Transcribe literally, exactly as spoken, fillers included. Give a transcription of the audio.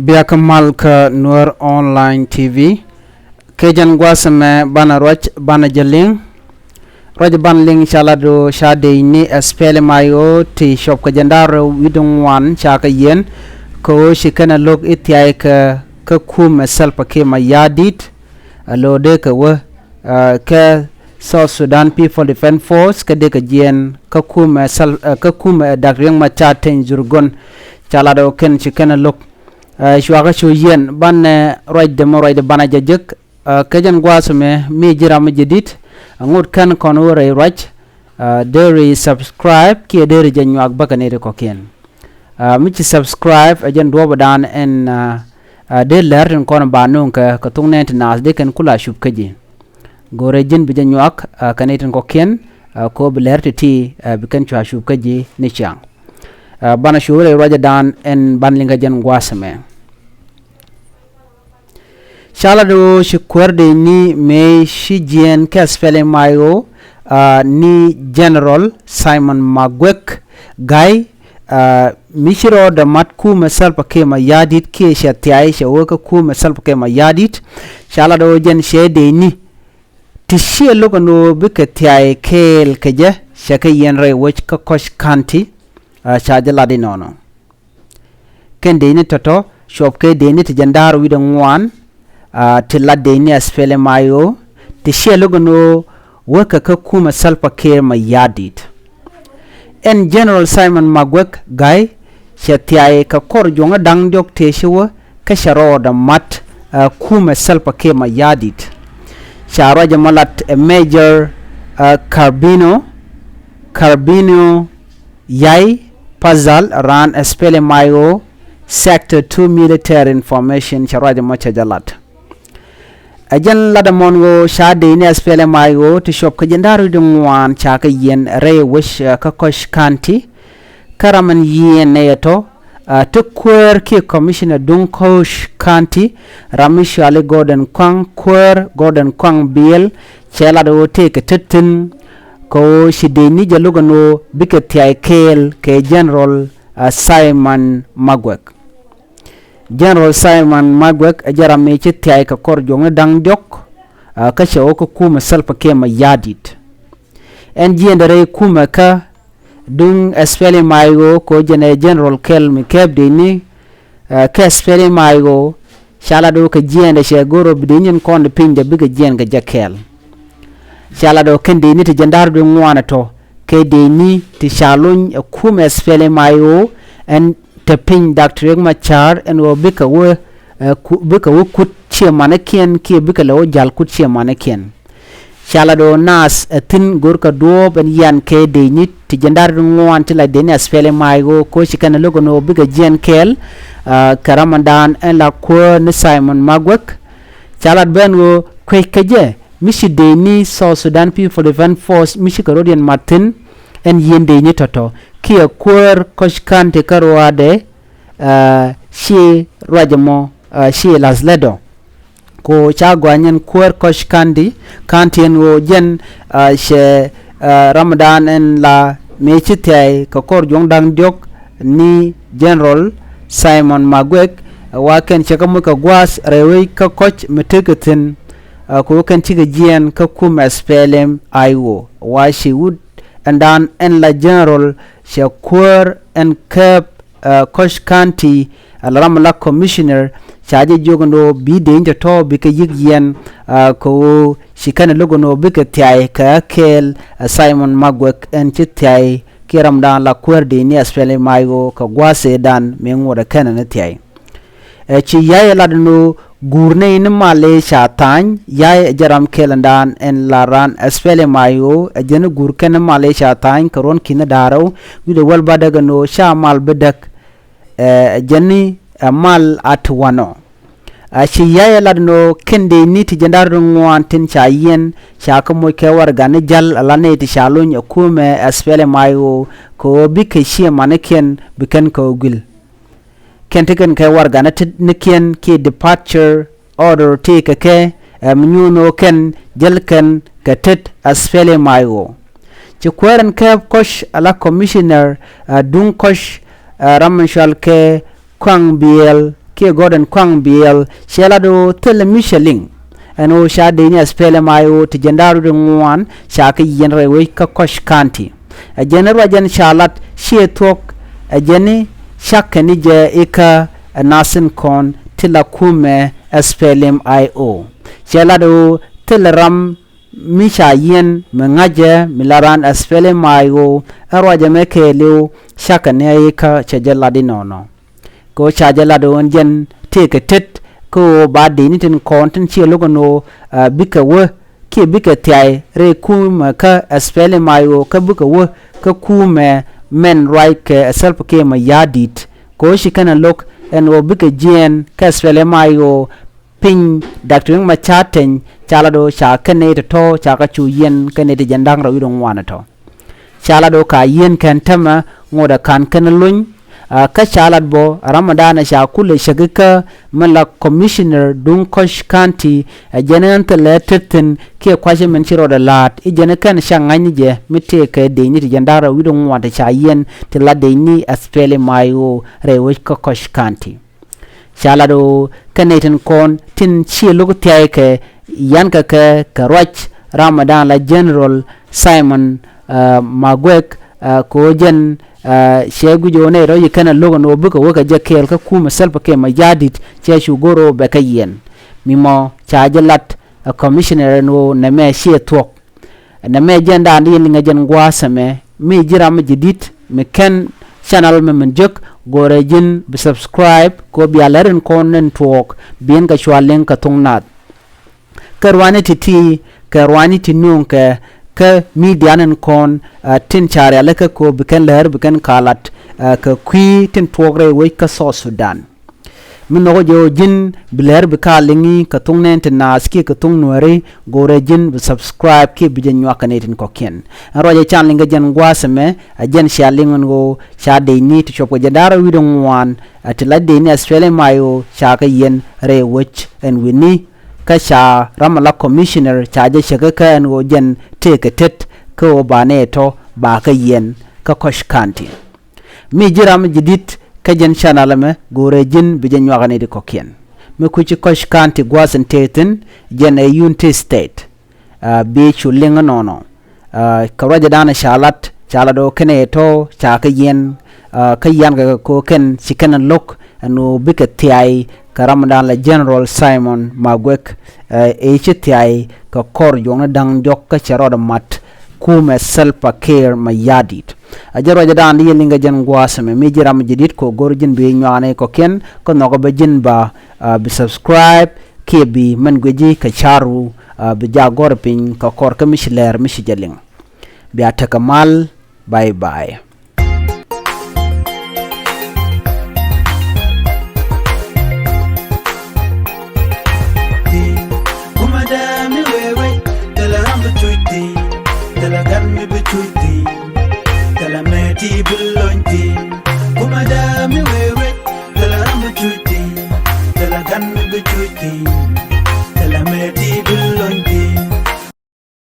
Bia kä mal kä Nuer Online T V. Kɛ jɛn gua̱a̱th ɛmɛ banɛ ruac banɛ jɛ liŋ. Ruac banɛ liŋ ca lat ɣöö ca dec ni SPLM-IO ti cuɔp kɛ jiɛn da̱ŋ rɛw wi̱cdɛ ŋuan ca kɛ yiɛn kɛ ɣöö ci kɛn ɛ lo̱k i̱ thia̱a̱c kɛ kä kumɛ Salva Kiir Mayardit. Ɛ lo̱o̱ dee kɛ wä kɛ South Sudan People Defense Force kä dee kɛ jiɛn kä kumɛ Sal- kä kumɛ Dak Riek Machar Teny Dhurgon. Ca lat ɣöö kɛn ci kɛn ɛ lo̱k. Cuakä cu yiɛn banɛ ruacdɛ mɛ ruacdɛ banɛ jɛ jek. Kɛ jɛn gua̱a̱th ɛmɛ mi ji̱ ram mi jɛ di̱t, ŋot kɛn kɔn wä rɛy ruac. Deri subscribe kiɛ deri jɛ nyuak bäkɛ nɛy ti kɔ̱kiɛn. Mi ci subscribe ɛ jɛn duɔ̱ɔ̱pdan ɛn dee lɛr tin kɔn ba nuŋ kɛ kɛ thok nɛn ti naath dee kɛn kula cup kä ji̱. Go̱rɛ ji̱n bi jɛ nyuak kɛ nɛy tin kɔ̱kiɛn kɛ ɣöö bi lɛr ti ti bi kɛn cua cup kä ji̱ ni ciaŋ. Banɛ cup rɛy ruacdan ɛn ban liŋ kɛ jɛn gua̱a̱th ɛmɛ. Ca lat ɣöö ci kuäär dec ni mëë ci jiɛɛn kɛ SPLM-IO ni General Simon Maguek Gai, mi ci rɔɔdɛ mat kumɛ Salva Kiir Mayardit kiɛ cɛ thia̱a̱c cɛ wee kä kumɛ Salva Kiir Mayardit. Ca lat ɣöö jɛn cɛ dec ni ti ciɛ lo̱k ɛn ɣöö bikɛ thia̱a̱c kɛɛl kɛ jɛ cɛ kɛ yiɛn rɛy wec kä Koch County. Ca jɛ lat inɔnɔ. Kɛn dec ni tɔ̱tɔ̱ cuɔp kɛ dec ni ti jiɛn da̱ŋ rɛw wi̱cdɛ ŋuan ti lat dec ni SPLM-IO ti ciɛ lo̱k ɛn ɣöö wekɛ kä kumɛ Salva Kiir Mayardit. Ɛn General Simon Maguek Gai cɛ thia̱a̱c kɛ kɔr juɔ̱ŋä da̱ŋ diɔ̱k tëë ci wä kä cɛ rɔɔdɛ mat kumɛ Salva Kiir Mayardit. Ca ruac ɛmɔ lat ɛ Major Carbino Carbino Yai Pazal raan SPLM-IO Sector two Military Information ca ruac ɛmɔ cɛ jɛ lat. Ɛ jɛn lat ɛmɔn ɣöö ca dec ni SPLM-IO ti cuɔp kɛ jiɛn da̱ŋ rɛw wi̱cdɛ ŋuan ca kɛ yiɛn rɛy wec kä Koch County. Kä ram ɛn yiɛn nɛy ɛ tɔ̱ ti kuäär kiɛ commissioner duŋ Koch County ram mi cɔali Gordon Kuaŋ kuäär Gordon Kuaŋ Biɛl cɛ lat ɣöö tëëkɛ tet thi̱n kɛ ɣöö ci dec ni jɛ lo̱k ɛn ɣöö bikɛ thia̱a̱c kɛɛl kɛ General Simon Maguek. General Simon Maguek ɛ jɛ ram mi ci thia̱a̱c kɛ kɔr juɔ̱ŋni da̱ŋ diɔ̱k kä cɛ wä kä kumɛ Salva Kiir Mayardit. Ɛn jiɛɛndɛ rɛy kumɛ kä duŋ SPLM-IO kɛ ɣöö jɛn ɛ General kɛl mi kɛɛp dec ni kä SPLM-IO. Ca lat ɣöö kɛ jiɛɛndɛ cɛ go̱r ɣöö bi dec ni kɔn di piny dɛ bikɛ jiɛɛn kɛ jɛ kɛɛl. Ca lat ɣöö kɛn dec ni ti jiɛn da̱ŋ rɛw wi̱cdɛ ŋuan ɛ tɔ̱ kɛ dec ni ti ca lony ɛ kumɛ SPLM-IO ɛn te piny Dak Riek Machar ɛn ɣöö bikɛ wä bikɛ wä kut ciɛ manikiɛn kiɛ bikɛ lɛ wä ja̱l kut ciɛ manikiɛn. Ca lat ɣöö naath ɛ thi̱n görkɛ duɔ̱ɔ̱p ɛn yian kɛ dec ni ti jiɛn da̱ŋ rɛw wi̱cdɛ ŋuan ti la dec ni SPLM-IO kɛ ɣöö ci kɛn ɛ lo̱k ɛn ɣöö bikɛ jiɛɛn kɛɛl kɛ ramdan ɛn la kuäär ni Simon Maguek. Ca lat ben ɣöö kuec kɛ jɛ mi ci dec ni South Sudan People Defense Force mi ci kɛ rɔ̱diɛn mat thi̱n ɛn yiɛn dec ni tɔ̱tɔ̱ kiɛ kuäär Koch County kä ruaadɛ. Ci ruac ɛmɔ ci la̱th lätdɔ. Ko ca gɔany ɛn kuäär Koch County, County ɛn ɣöö jɛn cɛ ramdan ɛn la mëë ci thia̱a̱c kɛ kɔr juɔ̱ŋ da̱ŋ diɔ̱k ni General Simon Maguek. Wa kɛn cɛ kɛ moc kɛ gua̱a̱th rɛy wec kä Koch mi tekɛ thi̱n. Ko kɛn cikɛ jiɛɛn kä kumɛ SPLM-IO wa ci wut ɛndan ɛn la General cɛ kuäär ɛn kɛɛp Koch County ala ram la commissioner ca jɛ jiök ɛn ɣöö bi dec ni tɔ̱tɔ̱ bikɛ yi̱k yiɛn. Kɛ ɣöö ci kɛn ɛ lo̱k ɛn ɣöö bikɛ thia̱a̱c kɛ kɛɛl Simon Maguek ɛn ci thia̱a̱c kiɛ ramdan la kuäär dec ni SPLM-IO kɛ gua̱a̱th ëëdan mëë ŋuɔ̱t ɛ kɛn ɛ ni thia̱a̱c. Ɛ ci Yai ɛ lat ɛn ɣöö guur nɛy ni mal ëë ca tha̱a̱ny. Yai ɛ jɛn ram kɛl ɛndan ɛn la raan SPLM-IO ɛ jɛn ni guur kɛn ni mal ëë ca tha̱a̱ny kɛ ruɔ̱n ki̱n ni da̱ŋ rɛw wi̱cdɛ wäl bädäk ɛn ɣöö ca mal bi däk. Ɛ jɛn ni ɛ mal a ti wanɔ. Ɛ ci Yai ɛ lat ɛn ɣöö kɛn dec ni ti jiɛn da̱ŋ rɛw ŋuan tin ca yiɛn ca kɛ moc kɛ warɛgani jäl ala nɛy ti ca lony ɛ kumɛ SPLM-IO kɛ ɣöö bikɛ ciɛ manikiɛn bi kɛn kɛ ɣöö guil. Kɛn ti kɛn kɛ warɛgani ti nikiɛn kiɛ departure order ti kɛ kɛ ɛ mi nyuun ɣöö kɛn jäl kɛn kɛ tet SPLM-IO. Ci kuäär ɛn kɛɛp Koch ala commissioner ɛ duŋ Koch ɛ ram mi cɔal kɛ Kuaŋ Biɛl Gordon Kuaŋ Biɛl cɛ lat ɣöö thilɛ mi cɛ liŋ. Ɛn ɣöö ca dec ni SPLM-IO ti jiɛn da̱ŋ rɛw wi̱cdɛ ŋuan ca kɛ yiɛn rɛy wec kä Koch County. Ɛ jɛn ruac ɛn ca lat ciɛ thuɔ̱k, ɛ jɛn ni cakɛ ni jɛ ikä ɛ nath tin kɔn ti la kumɛ SPLM-IO. Cɛ lat ɣöö thilɛ ram mi ca yiɛn mi ŋa̱cɛ mi la raan SPLM-IO. Ɛ ruac ɛmɛ kɛɛliw cakɛ ni ikä cɛ jɛ lat inɔnɔ. Kɛ ɣöö ca jɛ lat ɣöö ɛn jɛn tëëkɛ tet kä ɣöö ba dec ni tin kɔn tin ciɛ lo̱k ɛn ɣöö, ah, bikɛ wä kiɛ bikɛ thiay rɛy kumɛ kä SPLM-IO kä bikɛ wä kä kumɛ mɛn ruac kɛ Salva Kiir Mayardit. Kɛ ɣöö ci kɛn ɛ lo̱k ɛn ɣöö bikɛ jiɛɛn kä SPLM-IO piny Doctor Riek Machar Teny ca lat ɣöö ca kɛn nɛy tɔ̱tɔ̱ ca kɛ cu yiɛn kɛn nɛy ti jiɛn da̱ŋ rɛw wi̱cdɛ ŋuan tɔ̱. Ca lat ɣöö ka yiɛn kɛn täämɛ ŋotdɛ ka̱n kɛn luny. Ah, kä ca lat bä ram ɛ da̱a̱n ɛ ca kulɛ cäk ikä min la commissioner duŋ Koch County. Ɛ jɛn ɛn thilɛ tet thi̱n kiɛ kua̱cä min ci rɔɔdɛ la̱a̱t i̱ jɛn kɛn ca ŋa̱c ni jɛ mi tëëkɛ dec ni ti jiɛn da̱ŋ rɛw wi̱cdɛ ŋuan ti ca yiɛn ti la dec ni SPLM-IO rɛy wec kä Koch County. Ca lat ɣöö kɛn nɛy tin kɔn tin ciɛ lo̱k thia̱a̱ckɛ ya̱nkɛ kɛ kɛ ruac ram ɛ da̱a̱n la General Simon, ah, Maguek, ah, kɛ ɣöö jɛn, ah, cɛ guic ɣöö nɛy rɔ̱ ci kɛn ɛ lo̱k ɛn ɣöö bikɛ wä kɛ jɛ kɛɛl kä kumɛ Salva Kiir Mayardit cɛ cu go̱r ɣöö bɛ kɛ yiɛn. Mi mɔ ca jɛ lat ɛ commissioner ɛn ɣöö nɛmɛ ciɛ thuɔ̱k. Nɛmɛ jɛn da̱a̱n di yɛn liŋɛ jɛn gua̱a̱th ɛmɛ. Mi ji̱ ram mi ji̱ di̱t mi kɛn channel mɛ min jek, go̱rɛ ji̱n bi subscribe kɛ ɣöö bia lɛr in kɔn in tuɔɔk bi ɛn kɛ cua liŋ kɛ thuŋ naath. Kä ruani ti̱ti̱ kɛ ruani ti nööŋkɛ kä media in kɔn, ah, tin ca rialikä kɛ ɣöö bi kɛn lɛr bi kɛn ka lat, ah, kɛ kui̱ tin tuɔɔk rɛy wec kä South Sudan. Mi nhɔkɔ jɛ ɣöö ji̱n bi lɛr bi ka liŋi kɛ thuŋ nɛɛni ti naath kiɛ kɛ thuŋ Nuääri, go̱rɛ ji̱n bi subscribe kiɛ bi jɛ nyuak kɛ nɛy tin kɔ̱kiɛn. Ɛn ruacɛ can liŋ kɛ jɛn gua̱a̱th ɛmɛ, ɛ jɛn cia liŋ ɛn ɣöö ca dec ni ti cuɔp kɛ jiɛn da̱ŋ rɛw wi̱cdɛ ŋuan, ɛ ti la dec ni SPLM-IO ca kɛ yiɛn rɛy wec ɛn wi̱ni. Kä ca ram ɛ la commissioner ca jɛ cäk ikä ɛn ɣöö jɛn tëëkɛ tet kä ɣöö ba nɛy tɔ̱ ba kɛ yiɛn kä Koch County. Mi ji̱ ram ji̱ di̱t kä jɛn channel ɛmɛ, go̱rɛ ji̱n bi jɛ nyuak kɛ nɛy ti kɔ̱kiɛn. Mi kui̱ci Koch County gua̱a̱th in tëë thi̱n, jɛn ɛ Unity State. Ah, bi cu liŋ inɔnɔ. Ah, kɛ ruacɛ da̱a̱n ca lat, ca lat ɣöö kɛn ɛ tɔ̱ ca kɛ yiɛn, ah, kä ya̱nkɛ kɛ ɣöö kɛn ci kɛn ɛ lo̱k ɛn ɣöö bikɛ thia̱a̱y kɛ ram ɛ da̱a̱n la General Simon Maguek, ah, ëë ci thia̱a̱y kɛ kɔr juɔkni da̱ŋ diɔ̱k kä cɛ rɔɔdɛ mat kumɛ Salva Kiir Mayardit. A jɛ ruacɛ da̱a̱n di yɛ liŋ kɛ jɛn gua̱a̱th ɛmɛ, mi ji̱ ram ji̱ di̱t kɛ ɣöö go̱r ji̱n bi nyuak kɛ nɛy kɔ̱kiɛn, kä nhɔkɛ bä ji̱n ba, ah, bi subscribe kiɛ bi mɛn guic ji̱ kɛ ca̱ru, ah, bi jɛ gɔ̱r piny kɛ kɔr kä mi ci lɛr mi ci jɛ liŋ. Bia tekɛ mal, bye bye.